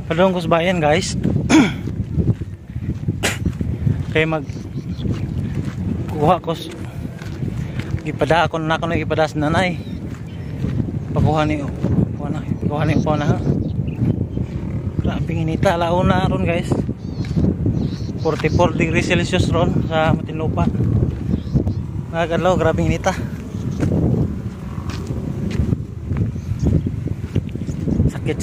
Padung ko sa bayan, guys. Kay mag kuha ko gipada ako na ako na gipada sa nanay. Pakuha ni kuha na, kuha ni kuha na. Grabe inita alauna ron, guys. 44 degrees Celsius ron sa Muntinlupa. Mga grabe inita. Sakit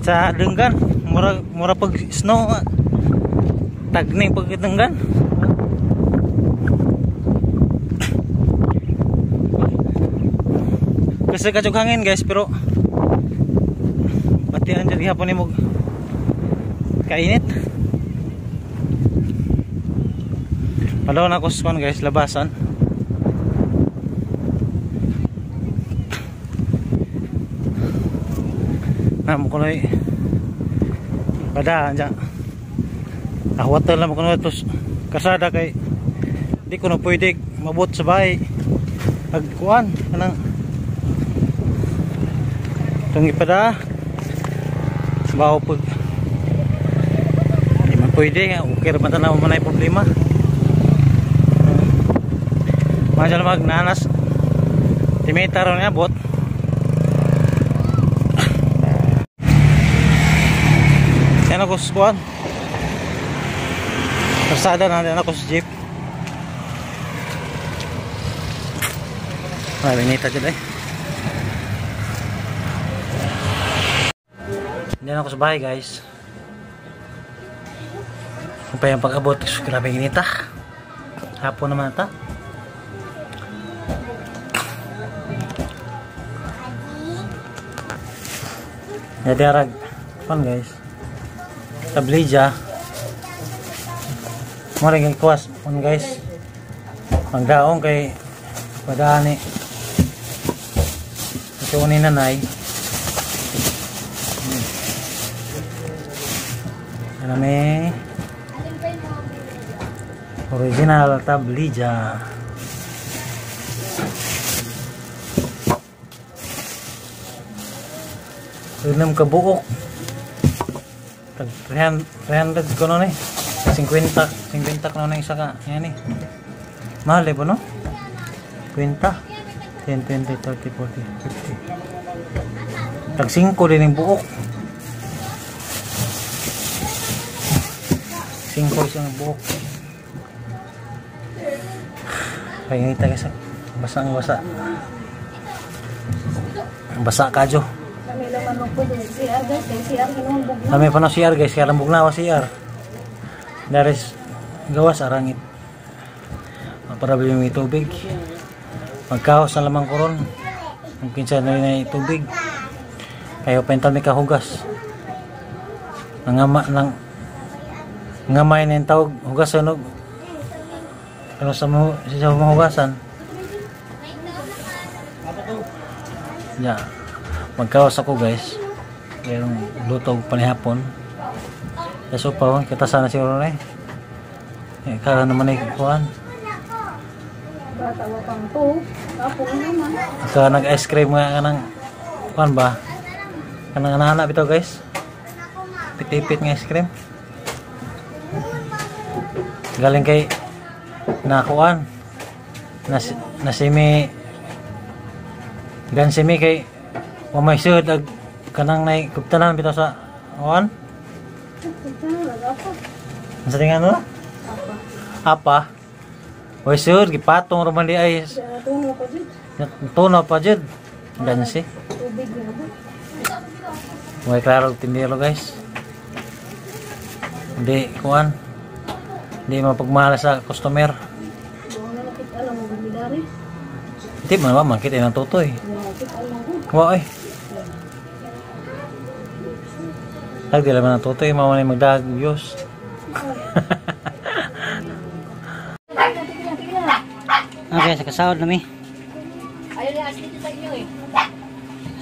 sa denggan, mura mura pag snow, tagni pag denggan. Kasi katsog hangin, guys, pero batian dyan gihapon nimo kainit. Palaw na ako sa guys, labasan. Na mo kunoy pada dyan. Ahwatan lang mo kunoy tos kasada kay di ko na pwede mabot sa bahay. Agkuan kanang itong ipada bawo pag di man pwede, okay ra man tanaw man ay problema. Mga mag nanas timita ron nga bot. Yan ako sa kuwan. Kasada na din ako sa jeep. Ay, binita dyan eh. Diyan ako sa bahay, guys. Kung pa yung pag-abot, grabe inita. Hapon naman ata. Jadi arag pan, guys. Tablija. Mura yung kuwas pan, guys. Pangdaong kay padani. Ito ni nanay. Ano may original tablija. Enam kabuok. Tag 300 ko no ni. 50 ko no isa ka. Yan ni. Mahal eh po no? 50. 10, 20, 30, 40, 50. Tag 5 din yung buok. 5 isang buok. Paingita kasi basang basa. Basa kadyo. Kami pa na CR, guys, kaya lambog na ako CR. Daris gawas arangit. Para bili may tubig. Magkaos na lamang koron. Mungkin sa na may tubig. Kayo pental may kahugas. Nangama nang ngamay na yung tawag hugasan og pero sa mo sa mahugasan. Ya. Magkaos ako, guys. Yung luto panihapon. Kaso pa kita sana siguro na eh. Eh kaya naman ay kuan. Ka nag ice cream nga kanang kuan ba? Kanang anak bitaw, guys. Pitipit nga ice cream. Galing kay nakuan. Nasimi gan simi kay wa may sud ag kanang nay kuptanan bitaw sa kuan. Sa tingan mo? Apa? Way sud gipatong ra man di ay. Tuno pa jud. Gansi. Way klaro tindero, guys. Hindi kuan. Hindi mapagmahal sa customer. Hindi man ba makita ng tutoy. Wa ay. Tag di laman ng tutoy, mao na magdag views. Okay, sa kasawod na mi.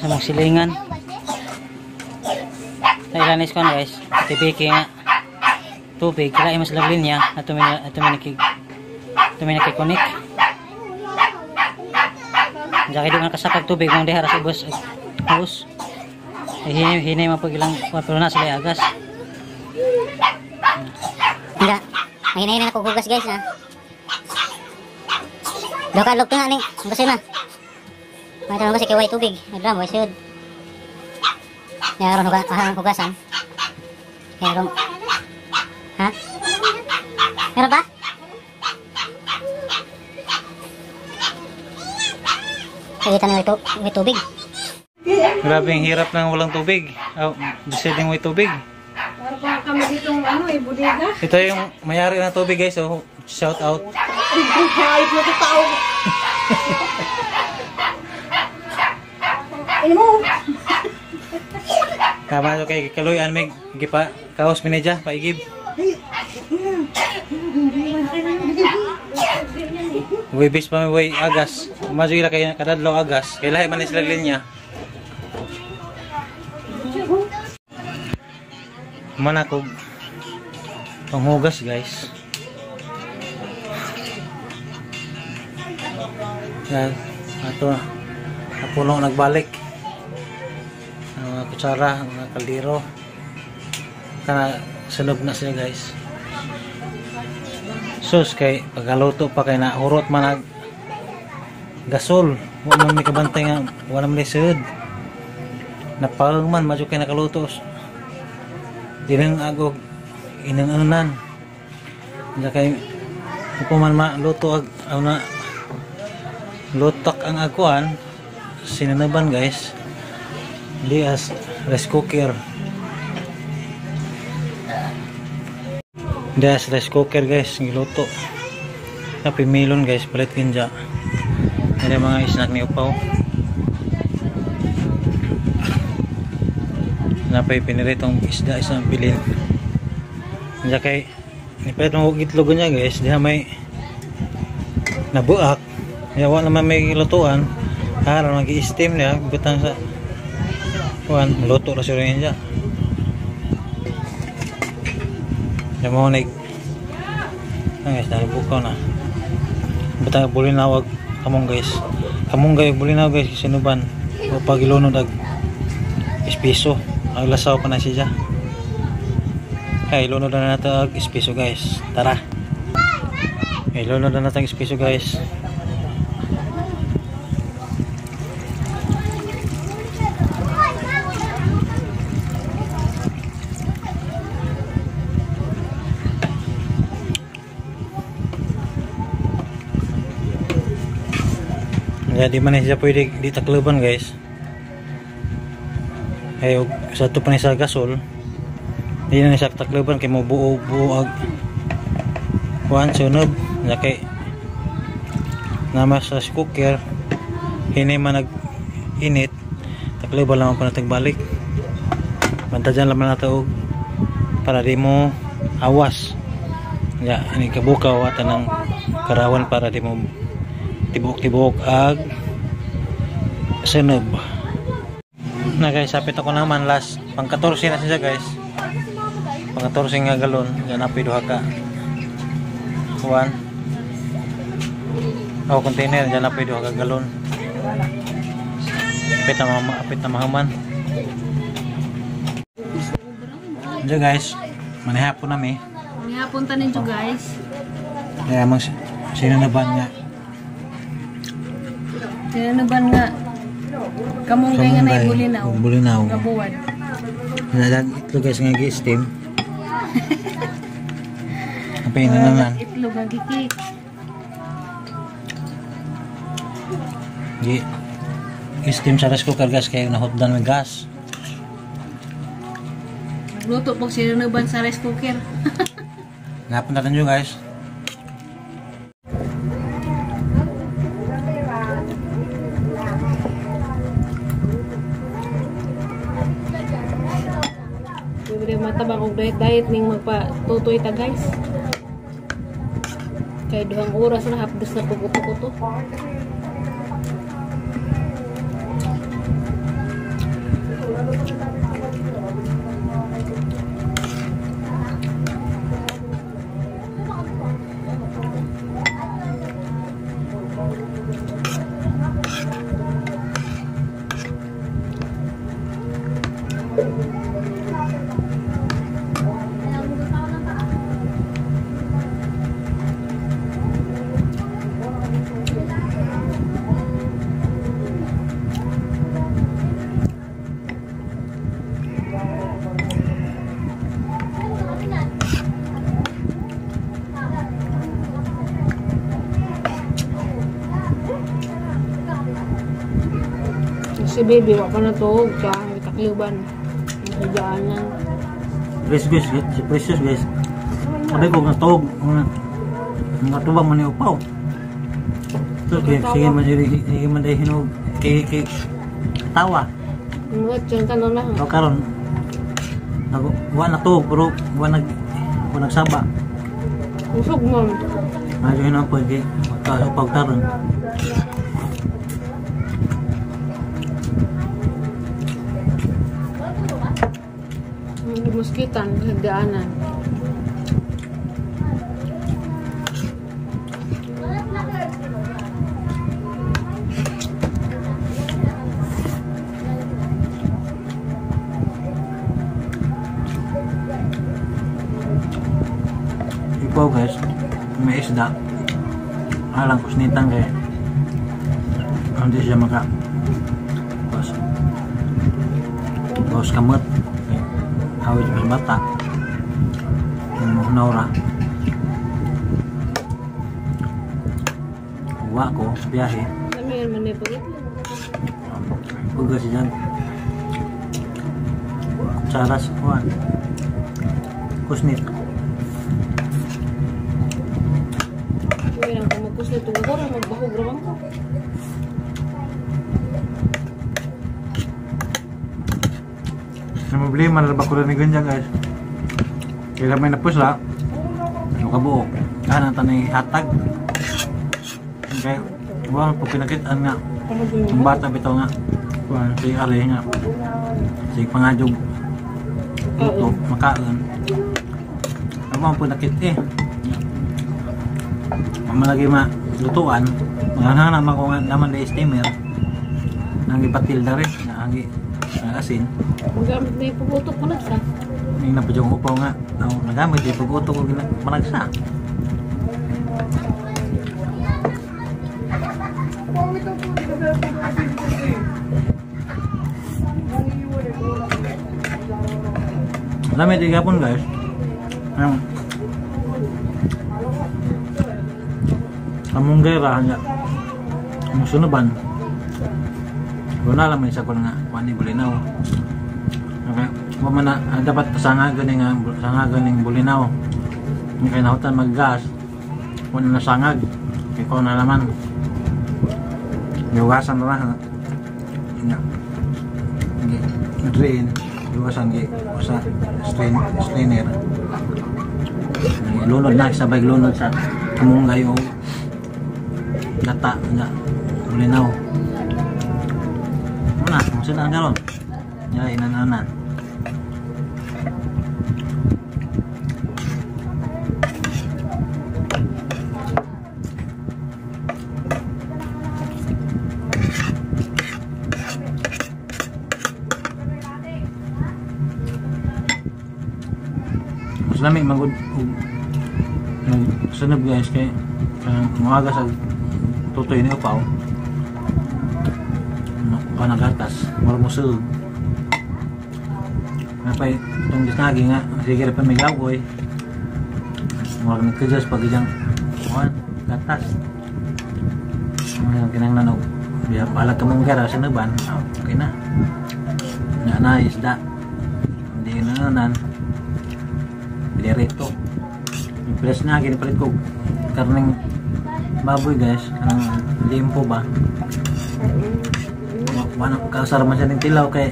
Sa mga silingan. Nailanis ko na, guys. Tibiki nga. Tubig, kaya mas lang linya at tuminakikunik. Diyan kayo di man kasakag tubig mong dihara sa ubos. Hus. Hinay hinay man pag ilang pero na sila agas. Enggak. Hinay na ako hugas guys ha. Doka log nga ni. Gusto na. May tanong kasi kay way tubig. May drum way sud. Ya aron hugasan. Meron. Ha? Meron ba? Kaya na ito, may tubig. Grabe ang hirap ng walang tubig. Oh, deciding may tubig. Para pa kami ditong ano eh, bodega. Ito yung mayari ng tubig guys. So, shout out. Ay, na tao. Ano mo? Tama so kay Kaloy may gipa kaos minedya paigib. Wibis pa may way agas. Umazo ila kay kadadlaw agas. Kay lahi man ni sila linya. Man ako panghugas guys. Yan ato napuno nagbalik. Ang mga kutsara, ang mga kaldero. Kana sunog na sila guys. Sus kay pagkaluto pa kay nahurot man ag gasol. Wa man may kabantay nga wala man lisod. Napalong man madyo kay nakaluto. Dinang agog inang-anan. Diya kay upo man maluto ag na lutak ang aguan sinunuban guys. Di as rice cooker. Di as rice cooker guys, giluto. Napimilon guys, palit kinja. Ada mga snack ni upaw. Napay piniritong isda isang bilin. Diya kay nipalit mo itlog niya guys, diha may nabuak. Yawa naman may lutuan. Aron magi-steam niya butang sa kuan, luto ra siya niya. Ya mo nig. Ang guys, nalibukaw na. Butang bulinawag kamong guys. Kamunggay bulinaw guys sinuban. O pagilunod ag espiso. Ang lasaw pa na siya. Kay ilunod na nato ag espiso guys. Tara. Ilunod na nato ang espiso guys. Ya, di mana siya pwede di takluban guys. Ay, sa ito pa ni sa gasol. Di na siya takluban kay mo buo buo ag kuan sunog. Ya kay nama sa cooker hini man nag init takluban lamang pa natin balik. Bantayan lamang nato og para di mo awas. Ya, ini kabukaw at anang karawan para di mo tibok-tibok ag sunog. Na guys, sapit ako naman last pang 14 na siya guys. Pang 14 nga galon, yan apoy duha ka. Kuan. Oh, container yan apoy duha ka galon. Apit na mama, apit na mahuman. Diyo guys, manihapon nami. Manihapon ta ninyo guys. Kaya mang sino na ba nga? Sinunuban nga kamunggay nga na bulinaw. Bulinaw. Nga buwan. Nadag itlog guys nga gi-steam. Apay na naman. Itlog nga gikik. Gi steam sa rice cooker guys kay nahutdan may gas. Nagluto pag sinunuban sa rice cooker. Napon natin yun guys. Matabang og diet ning magpatutoy ta guys. Kay 2 oras na hapdos na pag-uto-uto. Si baby, wa pa natuog ka, takliban. Nagdaanan. Precious, si Precious guys. Sabi ko natuog, mga tubang man ni upaw. So, sige man sige man dahil hinog, kay tawa. Mga tiyan ka na lang. So karon, wa natuog pero wa nagsaba. Usog mo. Medyo hinog po, magkaupaw karon. Muskitan, nagdaanan. Ipaw guys, may isda. Alang kusnitan kay hindi siya maka bos kamot. Awit pas bata yung naura uwa ko sa biyahe pugas dyan kutsaras kuwan kusnit ang problema na ba ko rin ganyan guys. Kaya may napusla, yung kabuok, kanan tanay hatag. Kaya, wala po pinakitaan nga, ang bata bitaw nga, si Ali nga, si pangajog, luto, makaon. Ako po nakit eh. Malagi malutuan, maghanap ako nga naman na steamer, nang ipatil na rin, nang asin. Magamit na ipagutok ko nagsa. May napadyong upaw nga. Nagamit na ipagutok ko managsa. Dami di gapon guys. Among gera nga. Among sunuban. Wala lang may isa ko nga kuan ni Bulinaw. Okay. Wa man na dapat sanga gani nga sanga ganing Bulinaw. Kay nahutan maggas. Wala na sangag. Kay ko na naman. Yugasan na. Nya. Drain. Yugasan gi sa strainer. Lunod na sabay lunod sa kamunggay o gata nga Bulinaw. Una, maksud ang karon. Ya inananan. Mas lami magud sunod guys kay muaga sa tutoy ni upaw. Panagatas, marmusog. Napay itong gisnagi nga, sige pa may lawgoy. Murag nagkajas pag iyang kuhan, gatas. Mga kinanglan og balag ka mong gara sa nuban, okay na. Nga na isda. Hindi na nanan. Diretso. Press na ginipalit ko karneng baboy guys, kanang limpo ba. Wala kasar man siya ng tilaw kay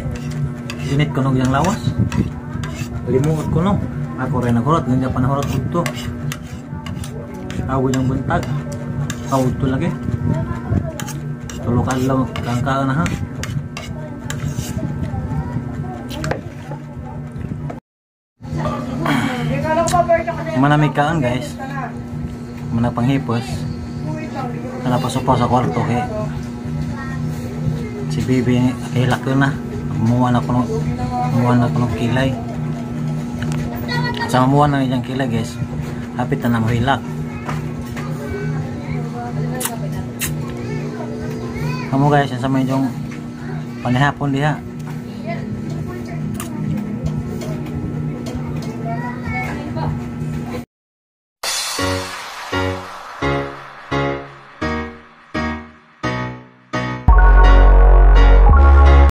init kunog yang lawas. Limuot ko no. Ako rin nagurot, ganyan pa nahurot udto. Ako yung buntag. Ako udto lagi. Tulo ka adlaw kang na ha. Manamig kaan guys. Manang panghipos. Nalapas pa sa kwarto kay si Bibi kahilak yun na. Muha na ko ng kilay. Sa mamuha na niyang kilay, guys. Hapit na nang hilak. Kamo guys, sa may yung panihapon diha.